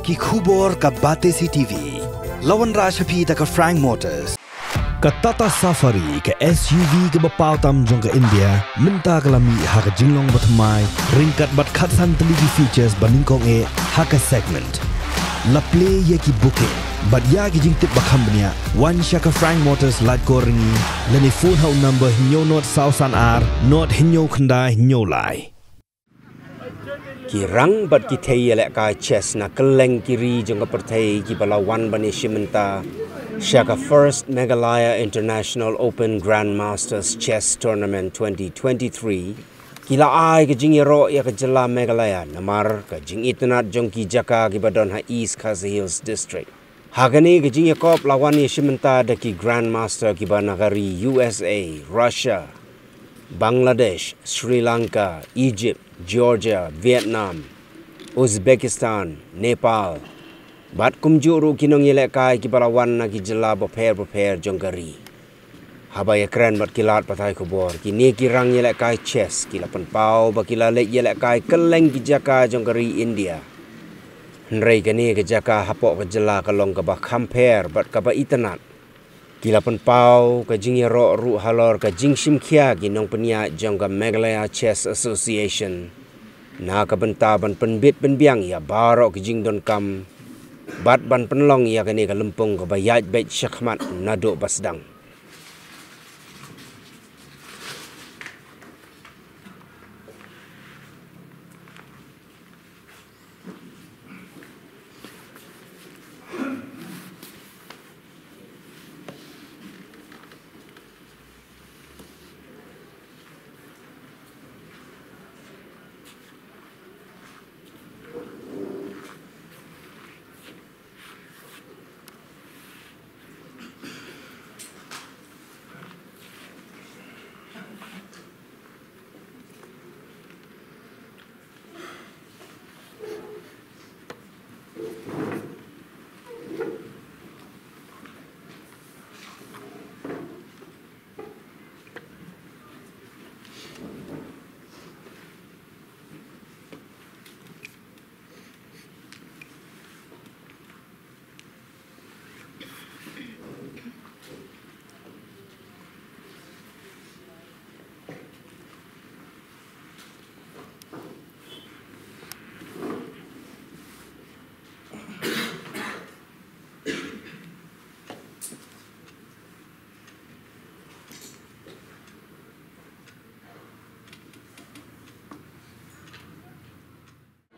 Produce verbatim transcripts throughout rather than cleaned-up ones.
Ki khubor ka Batesi T V. La wanrah sha phi da ka Frank Motors. Ka Tata Safari, ka S U V kaba paw tam jong ka India, mynta ka la mih ha ka jinglong bathymmai, ryngkat bad khatsan tylli ki features ba nyngkong eh ha ka segment. La plie ïa ki booking bad ïa ki jingtip ba kham bniah, wan sha ka Frank Motors Laitkor Ryngi, lane phone ha u number hynñiew nod saw san ar, nod hynñiew khyndai hynñiew lai. Ki rang bad ki thei ïalehkai chess na kylleng ki ri jong ka pyrthei kiba la wan ban ïashim bynta sha ka First Meghalaya International Open Grandmasters Chess Tournament twenty twenty-three, ki la ai ka jingïaroh ïa ka jylla Meghalaya namar ka jingitynnad jong ki jaka kiba don ha East Khasi Hills District. Ha kane ka jingïakop la wan ïashim bynta da ki Grandmaster kiba na ka ri U S A, Russia, Bangladesh, Sri Lanka, Egypt, Georgia, Vietnam, Uzbekistan, Nepal, bad kumjuh ruh ki nongïalehkai kiba la wan na ki jylla bapher bapher jong ka ri. Haba ïakren bad ki lad pathai khubor, kine ki rang ïalehkai chess ki la pynpaw ba ki la leit ïalehkai kylleng ki jaka jong ka ri India. Hynrei kane ka jaka hapoh ka jylla ka long kaba kham pher bad kaba itynnad. Ki la pynpaw ka jingïaroh ruh halor ka jingshim khia ki nongpynïaid jong ka Meghalaya Chess Association na ka bynta ban pynbit pynbiang ïa baroh ki jingdonkam bad ban pynlong ïa kane ka lympung kaba ïaid beit shakhmat naduh ba sdang.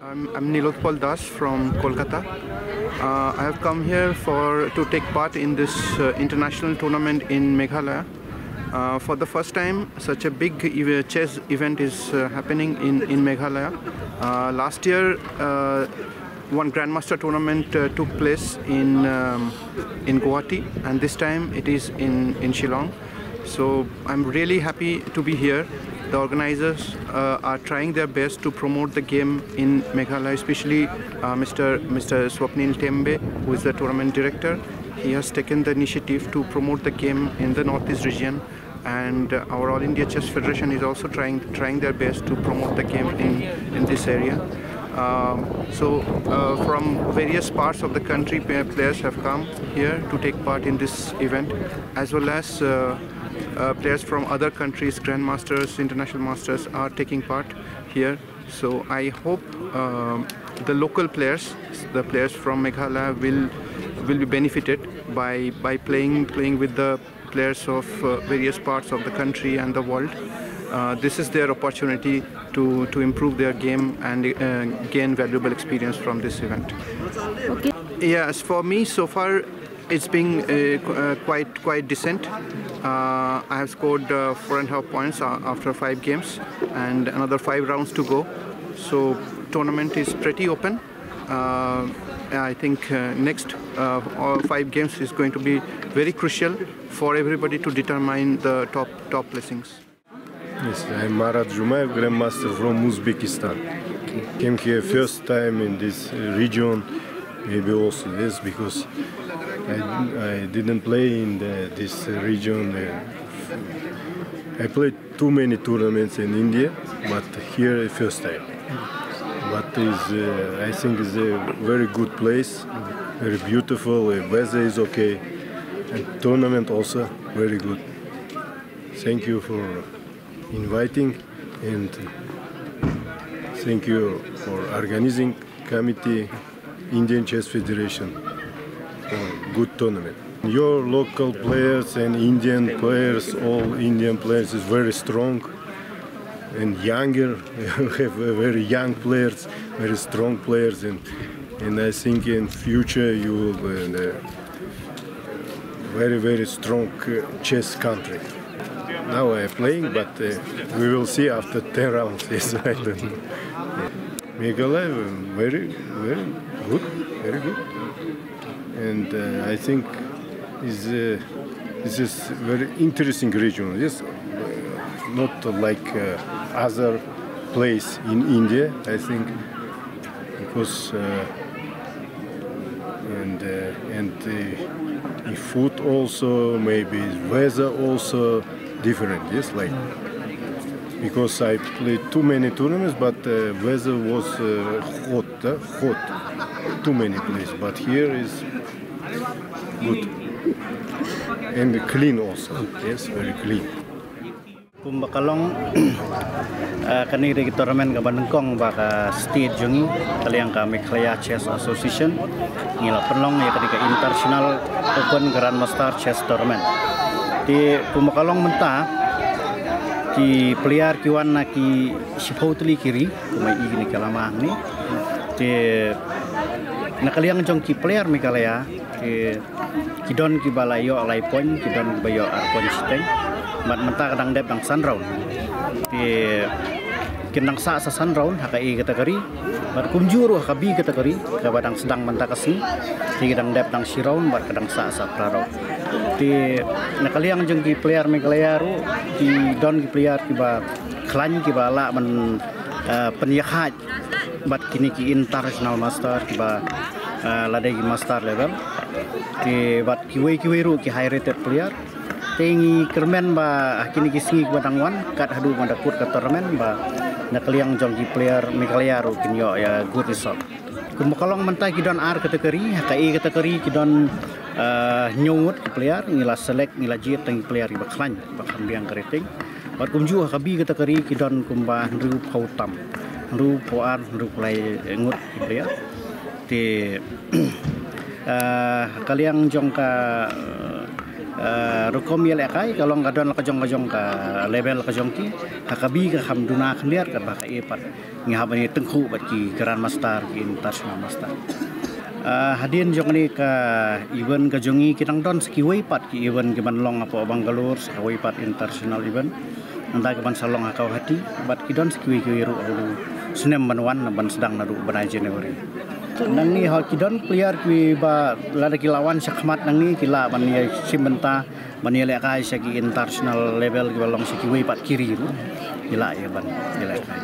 I'm, I'm Nilotpal Das from Kolkata. Uh, I have come here for to take part in this uh, international tournament in Meghalaya. Uh, for the first time, such a big ev- chess event is uh, happening in, in Meghalaya. Uh, last year, uh, one Grandmaster tournament uh, took place in um, in Guwahati, and this time it is in in Shillong. So I'm really happy to be here. The organizers uh, are trying their best to promote the game in Meghalaya, especially uh, Mr. Mr. Swapnil Tembe, who is the tournament director. He has taken the initiative to promote the game in the Northeast region, and uh, our All India Chess Federation is also trying trying their best to promote the game in in this area. Um, so, uh, from various parts of the country, pa- players have come here to take part in this event, as well as uh, uh, players from other countries, grandmasters, international masters are taking part here. So, I hope um the local players, the players from Meghalaya, will will be benefited by by playing playing with the players of uh, various parts of the country and the world. Uh, this is their opportunity to, to improve their game and uh, gain valuable experience from this event. Okay. Yes, for me so far it's been uh, qu- uh, quite quite decent. Uh, I have scored uh, four and a half points uh, after five games and another five rounds to go. So tournament is pretty open. Uh, I think uh, next uh, all five games is going to be very crucial for everybody to determine the top top placings. Yes, I'm Marat Jumaev, Grandmaster from Uzbekistan. Came here first time in this uh, region, maybe also this because I, I didn't play in the, this region. Uh, I played too many tournaments in India, but here first time. But is, uh, I think is a very good place, very beautiful. The weather is okay, and tournament also very good. Thank you for inviting, and thank you for organizing committee, Indian Chess Federation, for good tournament. Your local players and Indian players, all Indian players, is very strong and younger. We have a very young players, very strong players, and and I think in future you will be a very, very strong, uh, chess country. Now we are playing, but, uh, we will see after ten rounds. Yes, I don't know. Meghalaya, um, very, very good, very good. And, uh, I think is, uh, this is very interesting region. Yes, uh, not like, uh, other place in India, I think, because, uh, and, uh, and the, the food also, maybe weather also different. Yes, like, because I played too many tournaments, but, uh, weather was, uh, hot, uh, hot, too many places. But here is good and clean also. Yes, very clean. Kumba ka long, uh, kane ka dei ka tournament kaba nyngkong ba ka state jong ngi, ka liang ka Meghalaya Chess Association, ngi la pynlong ïa kane ka International Open Grandmaster Chess Tournament. Te kumba ka long mynta, ki player ki wan na ki shiphew tylli ki ri, kumba i kine ka lama hangne. Te na ka liang jong ki player Meghalaya, te ki don kiba la ïoh lai point, ki don kiba ïoh ar point shiteng. Bad mynta ka dang dep dang san round. Te kin dang sah sa san round ha ka A category. Bad kumjuh ruh ha ka B category, kaba dang sdang mynta ka sngi. Te ki dang dep dang shi round bad ka dang sah sa phra round. Te na ka liang jong ki player Meghalaya ruh, ki don ki player kiba khlaiñ, kiba lah ban, eh, pynïakhaid bad kine ki international master kiba, eh, la dei ki master level. Te bad kiwei kiwei ruh ki high rated player. Te ngi kyrmen ba ha kine ki sngi kiba dang wan, kat haduh ban da kut ka tournament, ba na ka liang jong ki player Meghalaya ruh kin ïoh ïa good result. Kumba ka long mynta ki don ar category, ha ka A category ki don, eh, hynñiew ngut ki player, ngi la select, ngi la jied tang ki player kiba khlaiñ, ba kham biang ka rating. Bad kumjuh ha ka B category ki don kumba hynriewphew tam, hynriewphew ar, hynriewphew lai ngut ki player. Te, eh, ka liang jong ka, eh, rukom ïalehkai, ka long ka don la ka jong ka jong ka level ka jong ki. Ha ka B ka kham duna khyndiat, katba ha ka A pat ngi hap ban ïatyngkhuh bad ki grandmaster, ki international master. Ah, hadien jong kane ka event ka jong ngi, ki dang don sa kiwei pat ki event kiban long hapoh Bangalore, sa kawei pat international event. Nangta kiban sa long ha Guwahati, bad ki don sa kiwei kiwei ruh ha u snem ban wan, ban sdang naduh bnai January. Nangne ha ki don player kiba lada ki la wan shakhmat nangne ki lah ban ïa shim bynta ban ïalehkai sha ki international level kiba long sha kiwei pat ki ri ruh. Ki lah ïa ban ïalehkai.